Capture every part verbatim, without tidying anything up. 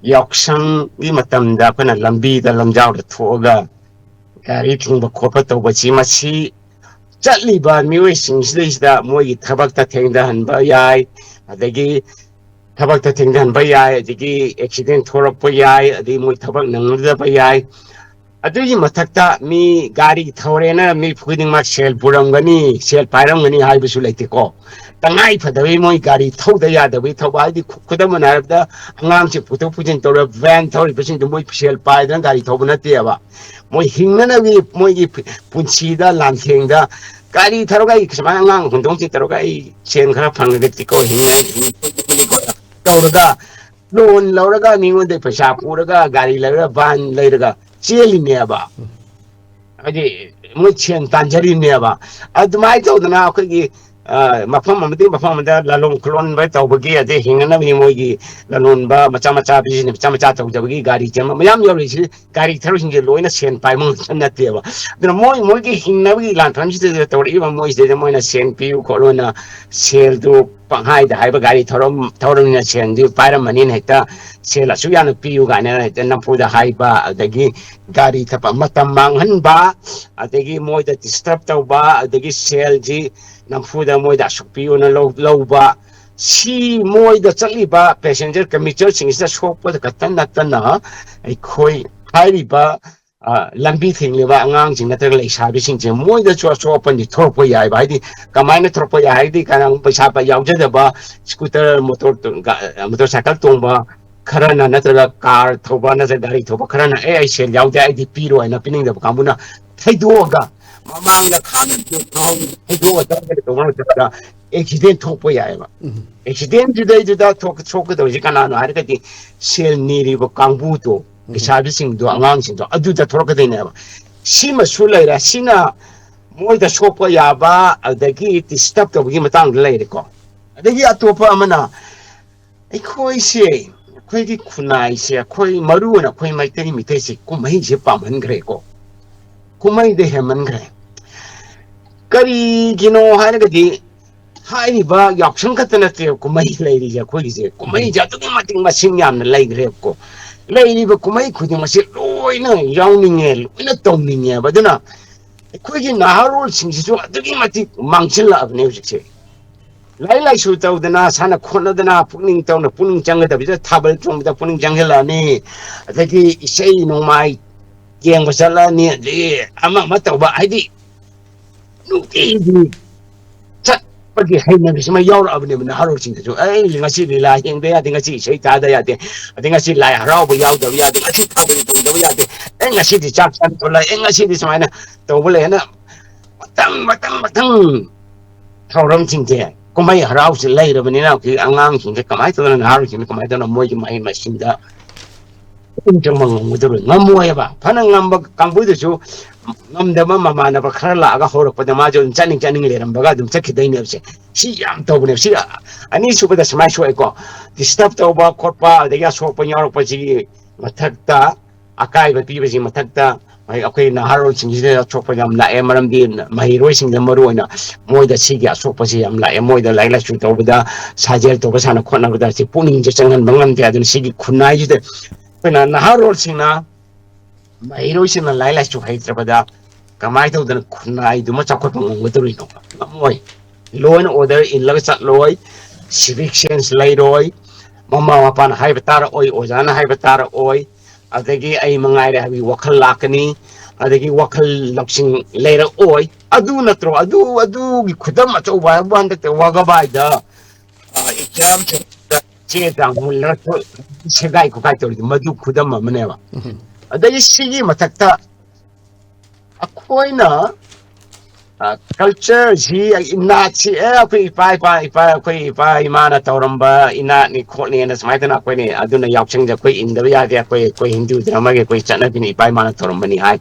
ꯌꯥꯎꯁꯪꯒꯤ ꯃꯇꯝꯗ ꯑꯩꯈꯣꯏꯅ ꯂꯝꯕꯤꯗ ꯂꯝꯖꯥꯎꯗ ꯊꯣꯛꯑꯒ ꯒꯥꯔꯤ ꯊꯤꯡꯕ ꯈꯣꯠꯄ ꯇꯧꯕꯁꯤ, ꯃꯁꯤ ꯆꯠꯂꯤꯕ ꯃꯤꯑꯣꯏꯁꯤꯡꯁꯤꯗꯩꯁꯤꯗ ꯃꯣꯏꯒꯤ ꯊꯕꯛꯇ ꯊꯦꯡꯊꯍꯟꯕ ꯌꯥꯏ, ꯑꯗꯒꯤ ꯊꯕꯛꯇ ꯊꯦꯡꯊꯍꯟꯕ ꯌꯥꯏ, ꯑꯗꯒꯤ ꯑꯦꯛꯁꯤꯗꯦꯟ ꯊꯣꯛꯂꯛꯄ ꯌꯥꯏ, ꯑꯗꯒꯤ ꯃꯣꯏ ꯊꯕꯛ ꯅꯪꯅꯗꯕ ꯌꯥꯏ꯫ ꯑꯗꯨꯒꯤ ꯃꯊꯛꯇ ꯃꯤ ꯒꯥꯔꯤ ꯊꯧꯔꯦꯅ ꯃꯤ ꯈꯨꯗꯤꯡꯃꯛ ꯁꯦꯜ ꯄꯨꯔꯝꯒꯅꯤ, ꯁꯦꯜ ꯄꯥꯏꯔꯝꯒꯅꯤ ꯍꯥꯏꯕꯁꯨ ꯂꯩꯇꯦꯀꯣ꯫ ꯇꯉꯥꯏ ꯐꯗꯕꯒꯤ ꯃꯣꯏ ꯒꯥꯔꯤ ꯊꯧꯗ ꯌꯥꯗꯕꯒꯤ ꯊꯧꯕ, ꯍꯥꯏꯗꯤ ꯈꯨ-, ꯈꯨꯗꯝ ꯑꯣꯏꯅ ꯍꯥꯏꯔꯕꯗ, ꯑꯉꯥꯡꯁꯦ ꯄꯨꯊꯣꯛ ꯄꯨꯁꯤꯟ ꯇꯧꯔ ꯚꯦꯟ ꯊꯧꯔꯤꯕꯁꯤꯡꯗꯣ ꯃꯣꯏ ꯁꯦꯜ ꯄꯥꯏꯗꯅ ꯒꯥꯔꯤ ꯊꯧꯕ ꯅꯠꯇꯦꯕ꯫ ꯃꯣꯏ ꯍꯤꯡꯅꯅꯕꯒꯤ ꯃꯣꯏꯒꯤ ꯄꯨꯟꯁꯤꯗ ꯂꯥꯟꯊꯦꯡꯗ ꯒꯥꯔꯤ ꯊꯧꯔꯒ ꯑꯩ ꯁꯨꯃꯥꯏꯅ ꯑꯉꯥꯡ ꯍꯨꯟꯗꯣꯛ ꯍꯨꯟꯖꯤꯟ ꯇꯧꯔꯒ ꯑꯩ ꯁꯦꯟ ꯈꯔ ꯐꯪꯉꯒꯗꯤꯀꯣ ꯍꯤꯡꯉꯥꯏ ꯇꯧꯔꯒ, ꯂꯣꯟ ꯂꯧꯔꯒ ꯃꯤꯉꯣꯟꯗ ꯄꯩꯁꯥ ꯄꯨꯔꯒ ꯒꯥꯔꯤ ꯂꯩꯔꯒ ꯚꯥꯟ ꯂꯩꯔꯒ ꯆꯦꯜꯂꯤꯅꯦꯕ꯫ ꯍꯥꯏꯗꯤ ꯃꯣꯏ ꯁꯦꯟ ꯇꯥꯟꯖꯔꯤꯅꯦꯕ꯫ ꯑꯗꯨꯃꯥꯏꯅ ꯇꯧꯗꯅ ꯑꯩꯈꯣꯏꯒꯤ, ꯑ, ꯃꯐꯝ ꯑꯃꯗꯒꯤ ꯃꯐꯝ ꯑꯃꯗ ꯂꯂꯣꯟ ꯈꯨꯂꯣꯟꯕ ꯇꯧꯕꯒꯤ, ꯑꯗꯩ ꯍꯤꯡꯅꯅꯕꯒꯤ ꯃꯣꯏꯒꯤ ꯂꯂꯣꯟꯕ ꯃꯆꯥ ꯃꯆꯥ, ꯕꯤꯖꯤꯅꯦꯁ ꯃꯆꯥ ꯃꯆꯥ ꯇꯧꯖꯕꯒꯤ ꯒꯥꯔꯤ ꯆꯦꯟꯕ ꯃꯌꯥꯝ ꯌꯥꯎꯔꯤꯁꯤ ꯒꯥꯔꯤ ꯊꯧꯔꯤꯁꯤꯡꯁꯦ ꯂꯣꯏꯅ ꯁꯦꯟ ꯄꯥꯏꯕ ꯉꯥꯛꯇ ꯅꯠꯇꯦꯕ꯫ ꯑꯗꯨꯅ ꯃꯣꯏ, ꯃꯣꯏꯒꯤ ꯍꯤꯡꯅꯕꯒꯤ ꯂꯥꯟꯐꯝꯁꯤꯗ ꯇꯧꯔꯛꯏꯕ ꯃꯣꯏꯁꯤꯗꯩꯗ ꯃꯣꯏꯅ ꯁꯦꯟ ꯄꯤꯌꯨ ꯈꯣꯠꯂꯨꯅ ꯁꯦꯜꯗꯨ ꯄꯪꯍꯥꯏꯗ ꯍꯥꯏꯕ, ꯒꯥꯔꯤ ꯊꯧꯔꯝ-, ꯊꯧꯔꯝꯅꯤꯅ ꯁꯦꯟꯗꯨ ꯄꯥꯏꯔꯝꯃꯅꯤꯅ ꯍꯦꯛꯇ ꯁꯦꯜ ꯑꯁꯨꯛ ꯌꯥꯝꯅ ꯄꯤꯌꯨ ꯀꯥꯏꯅ ꯍꯦꯛꯇ ꯅꯝꯐꯨꯗ ꯍꯥꯏꯕ, ꯑꯗꯒꯤ ꯒꯥꯔꯤ ꯊꯛꯄ ꯃꯇꯝ ꯃꯥꯡꯍꯟꯕ, ꯑꯗꯒꯤ ꯃꯣꯏꯗ ꯗꯤꯁꯇꯔꯕ ꯇꯧꯕ, ꯑꯗꯒꯤ ꯁꯦꯜꯁꯤ ꯅꯝꯐꯨꯗ ꯃꯣꯏꯗ ꯑꯁꯨꯛ ꯄꯤꯌꯨꯅ ꯂꯧ-, ꯂꯧꯕ, ꯁꯤ ꯃꯣꯏꯗ ꯆꯠꯂꯤꯕ ꯄꯦꯁꯦꯟꯖꯔ ꯀꯃ꯭ꯌꯨꯇꯔꯁꯤꯡꯁꯤꯗ ꯁꯣꯛꯄꯗ ꯈꯛꯇ ꯅꯠꯇꯅ ꯑꯩꯈꯣꯏ ꯍꯥꯏꯔꯤꯕ, ꯑ, ꯂꯝꯕꯤ ꯊꯤꯡꯂꯤꯕ ꯑꯉꯥꯡꯁꯤꯡ ꯅꯠꯇ꯭ꯔꯒ ꯂꯩꯁꯥꯕꯤꯁꯤꯡꯁꯦ ꯃꯣꯏꯗꯁꯨ ꯑꯁꯣꯛ ꯑꯄꯟꯗꯤ ꯊꯣꯛꯂꯛꯄ ꯌꯥꯏꯕ꯫ ꯍꯥꯏꯗꯤ ꯀꯃꯥꯏꯅ ꯊꯣꯛꯂꯛꯄ ꯌꯥꯏ ꯍꯥꯏꯗꯤ, ꯀꯅꯥꯒꯨꯝꯕ ꯄꯩꯁꯥ ꯄꯥꯏ ꯌꯥꯎꯖꯗꯕ ꯁ꯭ꯀꯨꯇꯔ, ꯃꯣꯇꯣꯔ ꯇꯣ-, ꯒꯥ-, ꯃꯣꯇꯣꯔ ꯁꯥꯏꯀꯜ ꯇꯣꯡꯕ ꯈꯔꯅ ꯅꯠꯇ꯭ꯔꯒ ꯀꯥꯔ ꯊꯧꯕ ꯅꯠꯇ꯭ꯔꯒ ꯒꯥꯔꯤ ꯊꯧꯕ ꯈꯔꯅ "ꯑꯦ, ꯑꯩ ꯁꯦꯜ ꯌꯥꯎꯗꯦ, ꯑꯩꯗꯤ ꯄꯤꯔꯣꯏ" ꯍꯥꯏꯅ ꯄꯤꯅꯤꯡꯗꯕ ꯀꯥꯡꯕꯨꯅ ꯊꯩꯗꯣꯛꯑꯒ ꯃꯃꯥꯡꯗ ꯈꯥꯝꯃꯤꯕꯗꯨ ꯊꯩꯗꯣꯛꯑꯒ ꯇꯧꯕ ꯃꯇꯝꯗ ꯑꯦꯛꯁꯤꯗꯦꯟ ꯊꯣꯛꯄ ꯌꯥꯏꯑꯕ꯫ ꯑꯦꯛꯁꯤꯗꯦꯟꯗꯨꯗꯩꯗꯨꯗ ꯊꯣꯛ-, ꯁꯣꯛꯀꯗꯧꯔꯤꯁꯦ ꯀꯅꯥꯅꯣ ꯍꯥꯏꯔꯒꯗꯤ ꯁꯦꯜ ꯅꯤꯔꯤꯕ ꯀꯥꯡꯕꯨꯗꯣ, ꯂꯩꯁꯥꯕꯤꯁꯤꯡꯗꯣ, ꯑꯉꯥꯡꯁꯤꯡꯗꯣ ꯑꯗꯨꯗ ꯊꯣꯛꯂꯛꯀꯗꯣꯏꯅꯦꯕ꯫ ꯁꯤꯃꯁꯨ ꯂꯩꯔꯦ꯫ ꯁꯤꯅ ꯃꯣꯏꯗ ꯁꯣꯛꯄ ꯌꯥꯕ ꯑꯗꯒꯤ ꯗꯤꯁꯇꯔꯕ ꯇꯧꯕꯒꯤ ꯃꯇꯥꯡꯗ ꯂꯩꯔꯦꯀꯣ꯫ ꯑꯗꯒꯤ ꯑꯇꯣꯞꯄ ꯑꯃꯅ ꯑꯩꯈꯣꯏꯁꯦ, ꯑꯩꯈꯣꯏꯒꯤ ꯈꯨꯟꯅꯥꯏꯁꯦ, ꯑꯩꯈꯣꯏ ꯃꯔꯨ ꯑꯣꯏꯅ ꯑꯩꯈꯣꯏ ꯃꯩꯇꯩ ꯃꯤꯇꯩꯁꯦ ꯀꯨꯝꯍꯩꯁꯦ ꯄꯥꯝꯍꯟꯈ꯭ꯔꯦꯀꯣ꯫ ꯀꯨꯝꯍꯩꯗ ꯍꯦꯟꯃꯟꯈ꯭ꯔꯦ꯫ ꯀꯔꯤꯒꯤꯅꯣ ꯍꯥꯏꯔꯒꯗꯤ ꯍꯥꯏꯔꯤꯕ ꯌꯥꯎꯁꯪ ꯈꯛꯇ ꯅꯠꯇꯦꯕ ꯀꯨꯝꯍꯩ ꯂꯩꯔꯤꯁꯦ ꯑꯩꯈꯣꯏꯒꯤꯁꯦ꯫ ꯀꯨꯝꯍꯩꯁꯦ ꯑꯗꯨꯛꯀꯤ ꯃꯇꯤꯛ ꯃꯁꯤꯡ ꯌꯥꯝꯅ ꯂꯩꯈ꯭ꯔꯦꯕꯀꯣ꯫ ꯂꯩꯔꯤꯕ ꯀꯨꯝꯍꯩ ꯈꯨꯗꯤꯡꯃꯛꯁꯦ ꯂꯣꯏꯅ ꯌꯥꯎꯅꯤꯡꯉꯦ, ꯂꯣꯏꯅ ꯇꯧꯅꯤꯡꯉꯦꯕ꯫ ꯑꯗꯨꯅ ꯑꯩꯈꯣꯏꯒꯤ ꯅꯍꯥꯔꯣꯜꯁꯤꯡꯁꯤꯁꯨ ꯑꯗꯨꯛꯀꯤ ꯃꯇꯤꯛ ꯃꯥꯡꯁꯤꯜꯂꯛꯑꯕꯅꯦ ꯍꯧꯖꯤꯛꯁꯦ꯫ ꯂꯥꯏꯔꯤꯛ ꯂꯥꯏꯁꯨ ꯇꯧꯗꯅ, ꯁꯥꯟꯅ ꯈꯣꯠꯅꯗꯅ, ꯄꯨꯛꯅꯤꯡ ꯇꯧꯅ, ꯄꯨꯛꯅꯤꯡ ꯆꯪꯒꯗꯕꯁꯤꯗ, ꯊꯥꯕꯜ ꯆꯣꯡꯕꯗ ꯄꯨꯛꯅꯤꯡ ꯆꯪꯁꯤꯜꯂꯛꯑꯅꯤ, ꯑꯗꯒꯤ ꯏꯁꯩ ꯅꯣꯡꯃꯥꯏ ꯌꯦꯡꯕ ꯆꯠꯂꯛꯑꯅꯤ, ꯑꯗꯒꯤ ꯑꯃ ꯑꯃ ꯇꯧꯕ, ꯍꯥꯏꯗꯤ ꯅꯨꯡꯇꯤꯒꯤ ꯆꯠꯄꯒꯤ ꯍꯩꯅꯕꯤꯁꯤꯃ ꯌꯥꯎꯔꯛꯑꯕꯅꯦꯕ ꯅꯍꯥꯔꯣꯜꯁꯤꯡꯗꯁꯨ꯫ "ꯑꯩ ꯉꯁꯤꯗꯤ ꯂꯥꯏ ꯌꯦꯡꯗ ꯌꯥꯗꯦ, ꯉꯁꯤ ꯏꯁꯩ ꯇꯥꯗ ꯌꯥꯗꯦ, ꯑꯗꯩ ꯉꯁꯤ ꯂꯥꯏ ꯍꯔꯥꯎꯕ ꯌꯥꯎꯗꯕ ꯌꯥꯗꯦ, ꯉꯁꯤ ꯊꯥꯕꯜ ꯆꯣꯡꯗꯕ ꯌꯥꯗꯦ, ꯑꯩ ꯉꯁꯤꯗꯤ ꯆꯥꯛ ꯆꯥꯅ ꯊꯣꯛꯂꯛꯑꯦ, ꯑꯩ ꯉꯁꯤꯗꯤ ꯁꯨꯃꯥꯏꯅ ꯇꯧꯕ ꯂꯩ" ꯍꯥꯏꯅ ꯃꯊꯪ ꯃꯊꯪ ꯃꯊꯪ ꯊꯧꯔꯝꯁꯤꯡꯁꯦ, ꯀꯨꯝꯍꯩ ꯍꯔꯥꯎꯁꯦ ꯂꯩꯔꯕꯅꯤꯅ ꯍꯧꯖꯤꯛ ꯑꯉꯥꯡꯁꯤꯡꯁꯦ ꯀꯃꯥꯏꯅ ꯇꯧꯗꯅ, ꯅꯍꯥꯔꯣꯜꯁꯤꯡꯁꯦ ꯀꯃꯥꯏꯅ ꯇꯧꯗꯅ ꯃꯣꯏꯒꯤ ꯃꯍꯩ ꯃꯁꯤꯡꯗ ꯄꯨꯛꯅꯤꯡ ꯆꯪꯕ ꯉꯝꯒꯗꯕ? ꯉꯝꯃꯣꯏꯕ꯫ ꯐꯅ ꯉꯝꯕ ꯀꯥꯡꯕꯨꯗꯨꯁꯨ ꯉꯝꯗꯕ ꯃꯃꯥꯟꯅꯕ ꯈꯔ ꯂꯥꯛꯑꯒ ꯍꯧꯔꯛꯄꯗ ꯃꯥꯁꯨ ꯑꯗꯨꯝ ꯆꯠꯅꯤꯡ ꯆꯠꯅꯤꯡ ꯂꯩꯔꯝꯕꯒ ꯑꯗꯨꯝ ꯆꯠꯈꯤꯗꯣꯏꯅꯦꯕꯁꯦ꯫ ꯁꯤ ꯌꯥꯝ ꯇꯧꯕꯅꯦꯕ꯫ ꯁꯤ ꯑꯅꯤꯁꯨꯕꯗ ꯁꯨꯃꯥꯏꯅ ꯁꯣꯛꯑꯦꯀꯣ, ꯗꯤꯁꯇꯔꯕ ꯇꯧꯕ ꯈꯣꯠꯄ, ꯑꯗꯒꯤ ꯑꯁꯣꯛꯄ ꯌꯥꯎꯔꯛꯄꯁꯤꯒꯤ ꯃꯊꯛꯇ, ꯑꯀꯥꯏꯕ ꯄꯤꯕꯁꯤ ꯃꯊꯛꯇ, ꯑꯩꯈꯣꯏ ꯅꯍꯥꯔꯣꯜꯁꯤꯡꯁꯤꯗ ꯑꯁꯣꯛꯄ ꯌꯥꯝ ꯂꯥꯛꯑꯦ꯫ ꯃꯔꯝꯗꯤ ꯃꯍꯩꯔꯣꯏꯁꯤꯡꯗ ꯃꯔꯨ ꯑꯣꯏꯅ ꯃꯣꯏꯗ ꯁꯤꯒꯤ ꯑꯁꯣꯛꯄꯁꯤ ꯌꯥꯝ ꯂꯥꯛꯑꯦ꯫ ꯃꯣꯏꯗ ꯂꯥꯏꯔꯤꯛ ꯂꯥꯏꯁꯨ ꯇꯧꯕꯗ, ꯁꯥꯖꯦꯜ ꯇꯧꯕ, ꯁꯥꯟꯅ ꯈꯣꯠꯅꯕꯗ ꯁꯤ ꯄꯨꯛꯅꯤꯡꯁꯦ ꯆꯪꯍꯟꯕ ꯉꯝꯗꯦ꯫ ꯑꯗꯨꯅ ꯁꯤꯒꯤ ꯈꯨꯟꯅꯥꯏꯁꯤꯗ ꯑꯩꯈꯣꯏꯅ ꯅꯍꯥꯔꯣꯜꯁꯤꯡꯅ, ꯃꯍꯩꯔꯣꯏꯁꯤꯡꯅ ꯂꯥꯏꯔꯤꯛ ꯂꯥꯏꯁꯨ ꯍꯩꯇ꯭ꯔꯕꯗ ꯀꯃꯥꯏꯅ ꯇꯧꯗꯅ ꯈꯨꯟꯅꯥꯏꯗꯨꯃ ꯆꯥꯎꯈꯠꯄ ꯉꯝꯒꯗꯧꯔꯤꯅꯣ? ꯉꯝꯃꯣꯏ꯫ Law and order ꯏꯜꯂꯒ ꯆꯠꯂꯣꯏ, civic sense ꯂꯩꯔꯣꯏ, ꯃꯃꯥ ꯃꯄꯥꯅ ꯍꯥꯏꯕ ꯇꯥꯔꯛꯑꯣꯏ, ꯑꯣꯖꯥꯅ ꯍꯥꯏꯕ ꯇꯥꯔꯛꯑꯣꯏ, ꯑꯗꯒꯤ ꯑꯩ ꯃꯉꯥꯏꯔꯦ ꯍꯥꯏꯕꯒꯤ ꯋꯥꯈꯜ ꯂꯥꯛꯀꯅꯤ, ꯑꯗꯒꯤ ꯋꯥꯈꯜ ꯂꯧꯁꯤꯡ ꯂꯩꯔꯛꯑꯣꯏ꯫ ꯑꯗꯨ ꯅꯠꯇ꯭ꯔꯣ? ꯑꯗꯨ, ꯑꯗꯨꯒꯤ ꯈꯨꯗꯝ ꯑꯆꯧꯕ ꯍꯥꯏꯕꯨ ꯍꯟꯗꯛꯇ ꯋꯥꯒꯕꯥꯏꯗ, ꯑ, exam center ꯆꯦ ꯆꯥꯡ ꯃꯨꯜꯂꯒ ꯁꯦꯒꯥꯏ ꯈꯣꯀꯥꯏ ꯇꯧꯔꯤꯗꯣ ꯃꯗꯨ ꯈꯨꯗꯝ ꯑꯃꯅꯦꯕ꯫ ꯑꯗꯒꯤ ꯁꯤꯒꯤ ꯃꯊꯛꯇ ꯑꯩꯈꯣꯏꯅ, ꯑ, culture ꯁꯤ, ꯏꯅꯥꯠꯁꯤ, ꯑꯦ, ꯑꯩꯈꯣꯏ ꯏꯄꯥ ꯏꯄꯥ, ꯏꯄꯥ, ꯑꯩꯈꯣꯏ ꯏꯄꯥ ꯏꯃꯥꯅ ꯇꯧꯔꯝꯕ ꯏꯅꯥꯠꯅꯤ ꯈꯣꯠꯅꯤꯅ ꯁꯨꯃꯥꯏꯅ ꯇꯧꯅ ꯑꯩꯈꯣꯏꯅ ꯑꯗꯨꯅ ꯌꯥꯎꯁꯪꯁꯦ ꯑꯩꯈꯣꯏ ꯏꯟꯗꯕ ꯌꯥꯗꯦ, ꯑꯩꯈꯣꯏ, ꯑꯩꯈꯣꯏ ꯍꯤꯟꯗꯨ ꯙꯔꯃꯒꯤ ꯑꯩꯈꯣꯏ ꯆꯠꯅꯕꯤꯅꯤ, ꯏꯄꯥ ꯏꯃꯥꯅ ꯇꯧꯔꯝꯕꯅꯤ ꯍꯥꯏ꯫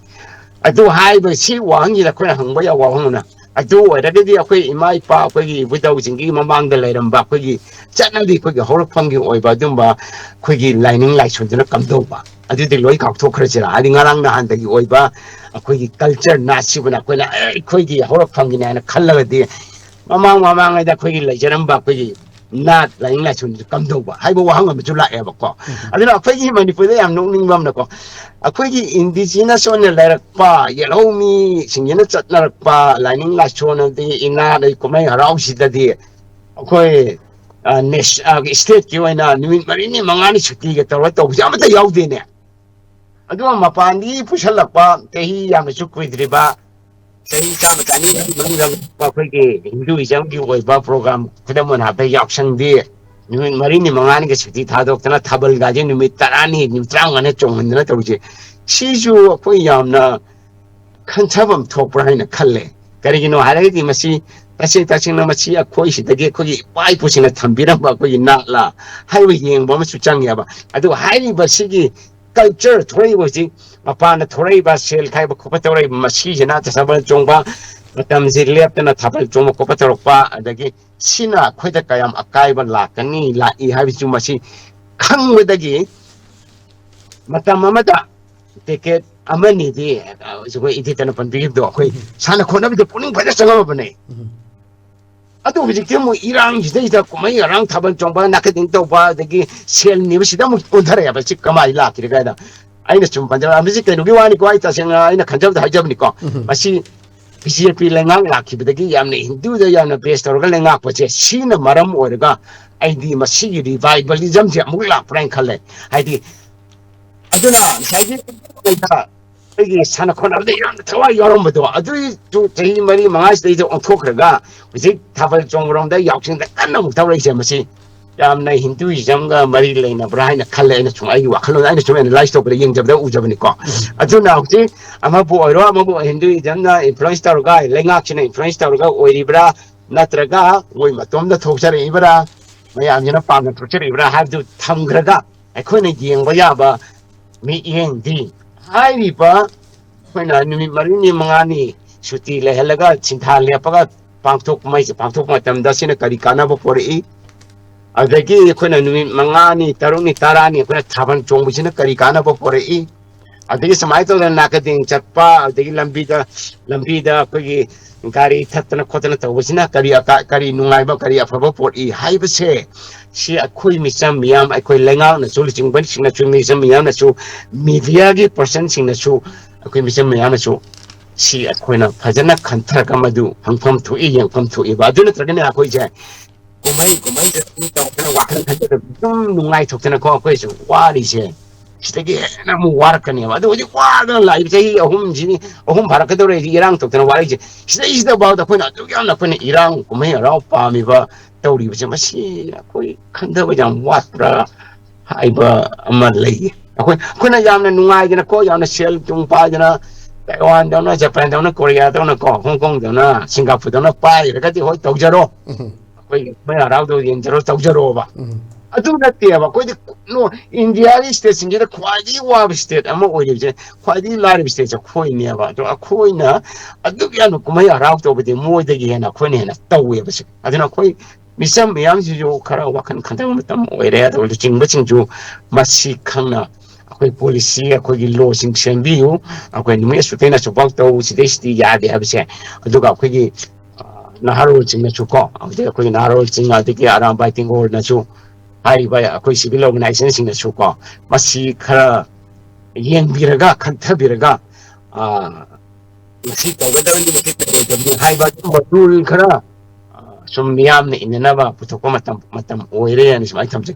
ꯑꯗꯨ ꯍꯥꯏꯕ ꯁꯤ ꯋꯥꯍꯪꯁꯤꯗ ꯑꯩꯈꯣꯏꯅ ꯍꯪꯕ ꯌꯥꯕ ꯋꯥꯍꯪꯅ, ꯑꯗꯨ ꯑꯣꯏꯔꯒꯗꯤ ꯑꯩꯈꯣꯏ ꯏꯃꯥ ꯏꯄꯥ, ꯑꯩꯈꯣꯏꯒꯤ ꯏꯕꯨꯙꯧꯁꯤꯡꯒꯤ ꯃꯃꯥꯡꯗ ꯂꯩꯔꯝꯕ ꯑꯩꯈꯣꯏꯒꯤ ꯆꯠꯅꯕꯤ, ꯑꯩꯈꯣꯏꯒꯤ ꯍꯧꯔꯛꯐꯝꯒꯤ ꯑꯣꯏꯕ ꯑꯗꯨꯝꯕ ꯑꯩꯈꯣꯏꯒꯤ ꯂꯥꯏꯅꯤꯡ ꯂꯥꯏꯁꯣꯟꯗꯨꯅ ꯀꯝꯗꯧꯕ? ꯑꯗꯨꯗꯤ ꯂꯣꯏ ꯀꯥꯎꯊꯣꯛꯈ꯭ꯔꯁꯤꯔꯥ? ꯍꯥꯏꯗꯤ ꯉꯔꯥꯡ ꯅꯍꯥꯟꯗꯒꯤ ꯑꯣꯏꯕ ꯑꯩꯈꯣꯏꯒꯤ culture ꯅꯥꯠꯁꯤꯕꯨꯅ ꯑꯩꯈꯣꯏꯅ, "ꯑꯦ, ꯑꯩꯈꯣꯏꯒꯤ ꯍꯧꯔꯛꯐꯝꯒꯤꯅꯦ" ꯍꯥꯏꯅ ꯈꯜꯂꯒꯗꯤ ꯃꯃꯥꯡ ꯃꯃꯥꯡꯉꯩꯗ ꯑꯩꯈꯣꯏꯒꯤ ꯂꯩꯖꯔꯝꯕ ꯑꯩꯈꯣꯏꯒꯤ ꯅꯥꯠ ꯂꯥꯏꯅꯤꯡ ꯂꯥꯏꯁꯣꯟꯁꯦ ꯀꯝꯗꯧꯕ ꯍꯥꯏꯕ ꯋꯥꯍꯪ ꯑꯃꯁꯨ ꯂꯥꯛꯑꯦꯕꯀꯣ꯫ ꯑꯗꯨꯅ ꯑꯩꯈꯣꯏꯒꯤ ꯃꯅꯤꯄꯨꯔꯗ ꯌꯥꯝ ꯅꯣꯛꯅꯤꯡꯕ ꯑꯃꯅꯀꯣ, ꯑꯩꯈꯣꯏꯒꯤ indigenous ꯑꯣꯏꯅ ꯂꯩꯔꯛꯄ ꯌꯦꯜꯍꯧꯃꯤꯁꯤꯡꯁꯤꯅ ꯆꯠꯅꯔꯛꯄ ꯂꯥꯏꯅꯤꯡ ꯂꯥꯏꯁꯣꯟ ꯑꯗꯒꯤ ꯏꯅꯥꯠ ꯑꯗꯩ ꯀꯨꯝꯍꯩ ꯍꯔꯥꯎꯁꯤꯗꯗꯤ ꯑꯩꯈꯣꯏ, ꯑ, ꯅꯦꯁ-, ꯑ, stateꯀꯤ ꯑꯣꯏꯅ ꯅꯨꯃꯤꯠ ꯃꯔꯤꯅꯤ ꯃꯉꯥꯅꯤ ꯁꯨꯇꯤꯒ ꯇꯧꯔꯒ ꯇꯧꯕꯁꯦ ꯑꯃꯠꯇ ꯌꯥꯎꯗꯦꯅꯦ꯫ ꯑꯗꯨꯒ ꯃꯄꯥꯟꯗꯒꯤ ꯄꯨꯁꯜꯂꯛꯄ ꯆꯍꯤ ꯌꯥꯝꯅꯁꯨ ꯀꯨꯏꯗ꯭ꯔꯤꯕ ꯆꯍꯤ ꯆꯥꯝꯃ ꯆꯅꯤ ꯃꯅꯨꯡꯗ ꯑꯩꯈꯣꯏꯒꯤ Hinduismꯒꯤ ꯑꯣꯏꯕ program, ꯈꯨꯗꯝ ꯑꯣꯏꯅ ꯍꯥꯏꯕꯗ ꯌꯥꯎꯁꯪꯗꯤ ꯅꯨꯃꯤꯠ ꯃꯔꯤꯅꯤ ꯃꯉꯥꯅꯤꯒ ꯁꯨꯇꯤ ꯊꯥꯗꯣꯛꯇꯅ ꯊꯥꯕꯜꯒꯥꯁꯦ ꯅꯨꯃꯤꯠ ꯇꯔꯥꯅꯤ, ꯅꯨꯃꯤꯠ ꯇꯔꯥꯃꯉꯥꯅꯤ ꯆꯣꯡꯍꯟꯗꯅ ꯇꯧꯔꯤꯁꯦ, ꯁꯤꯁꯨ ꯑꯩꯈꯣꯏ ꯌꯥꯝꯅ ꯈꯟꯊꯐꯝ ꯊꯣꯛꯄ꯭ꯔꯥ ꯍꯥꯏꯅ ꯈꯜꯂꯦ꯫ ꯀꯔꯤꯒꯤꯅꯣ ꯍꯥꯏꯔꯒꯗꯤ ꯃꯁꯤ ꯇꯁꯦꯡ ꯇꯁꯦꯡꯅ ꯃꯁꯤ ꯑꯩꯈꯣꯏ ꯁꯤꯗꯒꯤ ꯑꯩꯈꯣꯏꯒꯤ ꯏꯄꯥ ꯏꯄꯨꯁꯤꯡꯅ ꯊꯝꯕꯤꯔꯝꯕ ꯑꯩꯈꯣꯏꯒꯤ ꯅꯥꯠꯂꯥ ꯍꯥꯏꯕ ꯌꯦꯡꯕ ꯑꯃꯁꯨ ꯆꯪꯉꯦꯕ꯫ ꯑꯗꯨꯒ ꯍꯥꯏꯔꯤꯕ ꯁꯤꯒꯤ culture ꯊꯣꯛꯂꯛꯏꯕ ꯍꯧꯖꯤꯛ ꯃꯄꯥꯟꯗ ꯊꯣꯛꯂꯛꯏꯕ ꯁꯦꯜ ꯈꯥꯏꯕ ꯈꯣꯠꯄ ꯇꯧꯔꯛꯏꯕ ꯃꯁꯤꯁꯤꯅ ꯊꯥꯕꯜ ꯆꯣꯡꯕ ꯃꯇꯝꯁꯤ ꯂꯦꯞꯇꯅ ꯊꯥꯕꯜ ꯆꯣꯡꯕ ꯈꯣꯠꯄ ꯇꯧꯔꯛꯄ, ꯑꯗꯒꯤ ꯁꯤꯅ ꯑꯩꯈꯣꯏꯗ ꯀꯌꯥꯝ ꯑꯀꯥꯏꯕ ꯂꯥꯛꯀꯅꯤ, ꯂꯥꯛꯏ ꯍꯥꯏꯕꯁꯤꯁꯨ ꯃꯁꯤ ꯈꯪꯕꯗꯒꯤ ꯃꯇꯝ ꯑꯃꯗ ꯇꯤꯀꯦꯠ ꯑꯃꯅꯤꯗꯤ, ꯑ, ꯑꯩꯈꯣꯏ ꯏꯊꯤꯇꯅ ꯄꯟꯕꯤꯈꯤꯕꯗꯣ, ꯑꯩꯈꯣꯏ ꯎꯝ꯫ ꯁꯥꯟꯅ ꯈꯣꯠꯅꯕꯗ ꯄꯨꯛꯅꯤꯡ ꯐꯖꯅ ꯆꯪꯉꯝꯃꯕꯅꯦ꯫ ꯎꯝ꯫ ꯑꯗꯣ ꯍꯧꯖꯤꯛꯇꯤ ꯑꯃꯨꯛ ꯏꯔꯥꯡꯁꯤꯗꯩꯗ ꯀꯨꯝꯍꯩ ꯍꯔꯥꯡ ꯊꯥꯕꯜ ꯆꯣꯡꯕ, ꯅꯥꯀꯗꯤꯡ ꯇꯧꯕ, ꯑꯗꯒꯤ ꯁꯦꯜ ꯅꯤꯕꯁꯤꯗ ꯑꯃꯨꯛ ꯑꯣꯟꯊꯔꯛꯑꯦꯕ꯫ ꯁꯤ ꯀꯃꯥꯏꯅ ꯂꯥꯛꯈꯤꯗ꯭ꯔꯦ ꯀꯥꯏꯅ ꯑꯩꯅ ꯁꯨꯝ ꯄꯟꯖꯕ, ꯃꯁꯤ ꯀꯩꯅꯣꯒꯤ ꯋꯥꯅꯤꯀꯣ, ꯑꯩ ꯇꯁꯦꯡꯅ ꯑꯩꯅ ꯈꯟꯖꯕꯗ ꯍꯥꯏꯖꯕꯅꯤꯀꯣ꯫ ꯎꯝ꯫ ꯃꯁꯤ ꯕꯤ ꯖꯦ ꯄꯤ ꯂꯩꯉꯥꯛ ꯂꯥꯛꯈꯤꯕꯗꯒꯤ ꯌꯥꯝꯅ ꯍꯤꯟꯗꯨꯗ ꯌꯥꯝꯅ base ꯇꯧꯔꯒ ꯂꯩꯉꯥꯛꯄꯁꯦ, ꯁꯤꯅ ꯃꯔꯝ ꯑꯣꯏꯔꯒ ꯑꯩꯗꯤ ꯃꯁꯤꯒꯤ revivalismꯁꯦ ꯑꯃꯨꯛ ꯂꯥꯛꯄ꯭ꯔꯥ ꯍꯥꯏꯅ ꯈꯜꯂꯦ꯫ ꯍꯥꯏꯗꯤ, ꯑꯗꯨꯅ ꯉꯁꯥꯏꯒꯤ ꯑꯩꯈꯣꯏꯒꯤ ꯁꯥꯟꯅ ꯈꯣꯠꯅꯕꯗ ꯌꯥꯝꯅ ꯊꯋꯥꯏ ꯌꯥꯎꯔꯝꯕꯗꯣ, ꯑꯗꯨꯏꯁꯨ ꯆꯍꯤ ꯃꯔꯤ ꯃꯉꯥꯁꯤꯗꯩꯗ ꯑꯣꯟꯊꯣꯛꯈ꯭ꯔꯒ ꯍꯧꯖꯤꯛ ꯊꯥꯕꯜ ꯆꯣꯡꯕꯔꯣꯝꯗ ꯌꯥꯎꯁꯪꯗ ꯀꯟꯅ ꯑꯃꯨꯛ ꯊꯧꯔꯛꯏꯁꯦ, ꯃꯁꯤ ꯌꯥꯝꯅ Hinduismꯒ ꯃꯔꯤ ꯂꯩꯅꯕ꯭ꯔꯥ ꯍꯥꯏꯅ ꯈꯜꯂꯦ꯫ ꯑꯩꯅ ꯁꯨꯝ ꯑꯩꯒꯤ ꯋꯥꯈꯜꯂꯣꯟ, ꯑꯩꯅ ꯁꯨꯝ analyse ꯇꯧꯕꯗ, ꯌꯦꯡꯖꯕꯗ ꯎꯖꯕꯅꯤꯀꯣ꯫ ꯑꯗꯨꯅ ꯍꯧꯖꯤꯛ ꯑꯃꯕꯨ ꯑꯣꯏꯔꯣ, ꯑꯃꯕꯨ Hinduismꯅ influence ꯇꯧꯔꯒ, ꯂꯩꯉꯥꯛꯁꯤꯅ influence ꯇꯧꯔꯒ ꯑꯣꯏꯔꯤꯕ꯭ꯔꯥ, ꯅꯠꯇ꯭ꯔꯒ ꯃꯣꯏ ꯃꯇꯣꯝꯗ ꯊꯣꯛꯆꯔꯛꯏꯕ꯭ꯔꯥ, ꯃꯌꯥꯝꯁꯤꯅ ꯄꯥꯝꯅ ꯊꯣꯛꯆꯔꯛꯏꯕ꯭ꯔꯥ ꯍꯥꯏꯕꯗꯨ ꯊꯝꯈ꯭ꯔꯒ, ꯑꯩꯈꯣꯏꯅ ꯌꯦꯡꯕ ꯌꯥꯕ ꯃꯤꯠꯌꯦꯡꯗꯤ ꯍꯥꯏꯔꯤꯕ ꯑꯩꯈꯣꯏꯅ ꯅꯨꯃꯤꯠ ꯃꯔꯤꯅꯤ ꯃꯉꯥꯅꯤ ꯁꯨꯇꯤ ꯂꯩꯍꯜꯂꯒ ꯁꯤꯟꯊꯥ ꯂꯦꯞꯄꯒ ꯄꯥꯡꯊꯣꯛꯄ, ꯃꯩꯁꯦ ꯄꯥꯡꯊꯣꯛꯄ ꯃꯇꯝꯗ ꯁꯤꯅ ꯀꯔꯤ ꯀꯥꯟꯅꯕ ꯄꯣꯔꯛꯏ? ꯑꯗꯒꯤ ꯑꯩꯈꯣꯏꯅ ꯅꯨꯃꯤꯠ ꯃꯉꯥꯅꯤ, ꯇꯔꯨꯛꯅꯤ, ꯇꯔꯥꯅꯤ ꯑꯩꯈꯣꯏꯅ ꯊꯥꯕꯜ ꯆꯣꯡꯕꯁꯤꯅ ꯀꯔꯤ ꯀꯥꯟꯅꯕ ꯄꯣꯔꯛꯏ? ꯑꯗꯒꯤ ꯁꯨꯃꯥꯏꯅ ꯇꯧꯗꯅ ꯅꯥꯀꯗꯦꯡ ꯆꯠꯄ, ꯑꯗꯒꯤ ꯂꯝꯕꯤꯗ, ꯂꯝꯕꯤꯗ ꯑꯩꯈꯣꯏꯒꯤ ꯒꯥꯔꯤ ꯊꯠꯇꯅ ꯈꯣꯠꯇꯅ ꯇꯧꯕꯁꯤꯅ ꯀꯔꯤ ꯑꯀꯥ-, ꯀꯔꯤ ꯅꯨꯡꯉꯥꯏꯕ, ꯀꯔꯤ ꯑꯐꯕ ꯄꯣꯔꯛꯏ ꯍꯥꯏꯕꯁꯦ, ꯁꯤ ꯑꯩꯈꯣꯏ ꯃꯤꯆꯝ ꯃꯤꯌꯥꯝ, ꯑꯩꯈꯣꯏ ꯂꯩꯉꯥꯛꯅꯁꯨ, ꯂꯨꯆꯤꯡꯕꯁꯤꯡꯅꯁꯨ, ꯃꯤꯆꯝ ꯃꯤꯌꯥꯝꯅꯁꯨ, ꯃꯤꯗꯤꯌꯥꯒꯤ ꯄꯔꯁꯟꯁꯤꯡꯅꯁꯨ, ꯑꯩꯈꯣꯏ ꯃꯤꯆꯝ ꯃꯤꯌꯥꯝꯅꯁꯨ ꯁꯤ ꯑꯩꯈꯣꯏꯅ ꯐꯖꯅ ꯈꯟꯊꯔꯒ ꯃꯗꯨ ꯍꯪꯐꯝ ꯊꯣꯛꯏ, ꯌꯦꯡꯐꯝ ꯊꯣꯛꯏꯕ꯫ ꯑꯗꯨ ꯅꯠꯇ꯭ꯔꯒꯅ ꯑꯩꯈꯣꯏꯁꯦ ꯀꯨꯝꯍꯩ, ꯀꯨꯝꯍꯩꯗ ꯑꯗꯨꯝ ꯇꯧꯗꯅ, ꯋꯥꯈꯜ ꯈꯟꯖꯗꯅ ꯑꯗꯨꯝ ꯅꯨꯡꯉꯥꯏꯊꯣꯛꯇꯅꯀꯣ, ꯑꯩꯈꯣꯏꯁꯨ ꯋꯥꯔꯤꯁꯦ ꯁꯤꯗꯒꯤ ꯍꯦꯟꯅ ꯑꯃꯨꯛ ꯋꯥꯔꯛꯀꯅꯦꯕ꯫ ꯑꯗꯨ ꯍꯧꯖꯤꯛ ꯋꯥꯗꯅ ꯂꯥꯛꯏꯕ ꯆꯍꯤ ꯑꯍꯨꯝꯁꯤꯅꯤ, ꯑꯍꯨꯝ ꯐꯥꯔꯛꯀꯗꯧꯔꯦ ꯍꯧꯖꯤꯛ ꯏꯔꯥꯡ ꯊꯣꯛꯇꯅ ꯋꯥꯔꯛꯏꯁꯦ꯫ ꯁꯤꯗꯩꯁꯤꯗꯐꯥꯎꯗ ꯑꯩꯈꯣꯏꯅ ꯑꯗꯨꯛ ꯌꯥꯝꯅ ꯑꯩꯈꯣꯏꯅ ꯏꯔꯥꯡ ꯀꯨꯝꯍꯩ ꯍꯔꯥꯎ ꯄꯥꯝꯃꯤꯕ ꯇꯧꯔꯤꯕꯁꯦ, ꯃꯁꯤ ꯑꯩꯈꯣꯏ ꯈꯟꯊꯕ ꯌꯥꯝ ꯋꯥꯠꯄ꯭ꯔꯥ ꯍꯥꯏꯕ ꯑꯃ ꯂꯩꯌꯦ꯫ ꯑꯩꯈꯣꯏ, ꯑꯩꯈꯣꯏꯅ ꯌꯥꯝꯅ ꯅꯨꯡꯉꯥꯏꯗꯅꯀꯣ, ꯌꯥꯝꯅ ꯁꯦꯜ ꯊꯨꯝ ꯄꯥꯏꯗꯅ, ꯇꯥꯏꯋꯥꯟꯗꯧꯅ, ꯖꯄꯥꯟꯗꯧꯅ, ꯀꯣꯔꯤꯌꯥꯗꯧꯅꯀꯣ, ꯍꯣꯡꯀꯣꯡꯗꯧꯅ, ꯁꯤꯡꯒꯥꯄꯨꯔꯗꯧꯅ ꯄꯥꯏꯔꯒꯗꯤ ꯍꯣꯏ ꯇꯧꯖꯔꯣ, ꯎꯝ, ꯑꯩꯈꯣꯏ ꯀꯨꯝꯍꯩ ꯍꯔꯥꯎꯗꯣ ꯌꯦꯡꯖꯔꯣ, ꯇꯧꯖꯔꯣꯕ꯫ ꯎꯝ, ꯑꯗꯨ ꯅꯠꯇꯦꯕ꯫ ꯑꯩꯈꯣꯏꯗꯤ ꯅꯣ-, ꯏꯟꯗꯤꯌꯥꯒꯤ ꯁ꯭ꯇꯦꯠꯁꯤꯡꯁꯤꯗ ꯈ꯭ꯋꯥꯏꯗꯒꯤ ꯋꯥꯕ ꯁ꯭ꯇꯦꯠ ꯑꯃ ꯑꯣꯏꯔꯤꯕꯁꯦ, ꯈ꯭ꯋꯥꯏꯗꯒꯤ ꯂꯥꯏꯔꯕ ꯁ꯭ꯇꯦꯠꯁꯦ ꯑꯩꯈꯣꯏꯅꯦꯕ꯫ ꯑꯗꯣ ꯑꯩꯈꯣꯏꯅ ꯑꯗꯨꯛ ꯌꯥꯝꯅ ꯀꯨꯝꯍꯩ ꯍꯔꯥꯎ ꯇꯧꯕꯗꯤ ꯃꯣꯏꯗꯒꯤ ꯍꯦꯟꯅ ꯑꯩꯈꯣꯏꯅ ꯍꯦꯟꯅ ꯇꯧꯋꯦꯕꯁꯦ꯫ ꯑꯗꯨꯅ ꯑꯩꯈꯣꯏ ꯃꯤꯆꯝ ꯃꯤꯌꯥꯝꯁꯤꯁꯨ ꯈꯔ ꯋꯥꯈꯜ ꯈꯟꯊꯕ ꯃꯇꯝ ꯑꯣꯏꯔꯦ꯫ ꯑꯗꯨꯒ ꯂꯨꯆꯤꯡꯕꯁꯤꯡꯁꯨ ꯃꯁꯤ ꯈꯪꯅ ꯑꯩꯈꯣꯏ ꯄꯣꯂꯤꯁꯤ, ꯑꯩꯈꯣꯏꯒꯤ ꯂꯣꯁꯤꯡ ꯁꯦꯝꯕꯤꯌꯨ꯫ ꯑꯩꯈꯣꯏ ꯅꯨꯃꯤꯠ ꯑꯁꯨꯛꯇꯩꯅ ꯑꯁꯨꯛꯐꯥꯎ ꯇꯧ, ꯁꯤꯗꯩ ꯁꯤꯗꯤ ꯌꯥꯗꯦ ꯍꯥꯏꯕꯁꯦ꯫ ꯑꯗꯨꯒ ꯑꯩꯈꯣꯏꯒꯤ, ꯑ, ꯅꯍꯥꯔꯣꯜꯁꯤꯡꯅꯁꯨ ꯀꯣ, ꯑꯗꯩ ꯑꯩꯈꯣꯏꯒꯤ ꯅꯍꯥꯔꯣꯜꯁꯤꯡ, ꯑꯗꯒꯤ ꯑꯔꯥꯝꯕꯥꯏ ꯇꯦꯡꯒꯣꯜꯅꯁꯨ, ꯍꯥꯏꯔꯤꯕ ꯑꯩꯈꯣꯏ ꯁꯤꯚꯤꯜ ꯑꯣꯔꯒꯅꯥꯏꯖꯦꯁꯟꯁꯤꯡꯅꯁꯨ ꯀꯣ, ꯃꯁꯤ ꯈꯔ ꯌꯦꯡꯕꯤꯔꯒ, ꯈꯟꯊꯕꯤꯔꯒ, ꯑ, ꯃꯁꯤ ꯇꯧꯒꯗꯕꯅꯤ, ꯃꯁꯤ ꯇꯧꯔꯣꯏꯗꯕꯅꯤ ꯍꯥꯏꯕ ꯑꯗꯨꯒꯨꯝꯕ ꯔꯨꯜ ꯈꯔ, ꯑ, ꯁꯨꯝ ꯃꯤꯌꯥꯝꯅ ꯏꯟꯅꯅꯕ ꯄꯨꯊꯣꯛꯄ ꯃꯇꯝ, ꯃꯇꯝ ꯑꯣꯏꯔꯦ ꯍꯥꯏꯅ ꯁꯨꯃꯥꯏꯅ ꯊꯝꯖꯒꯦ꯫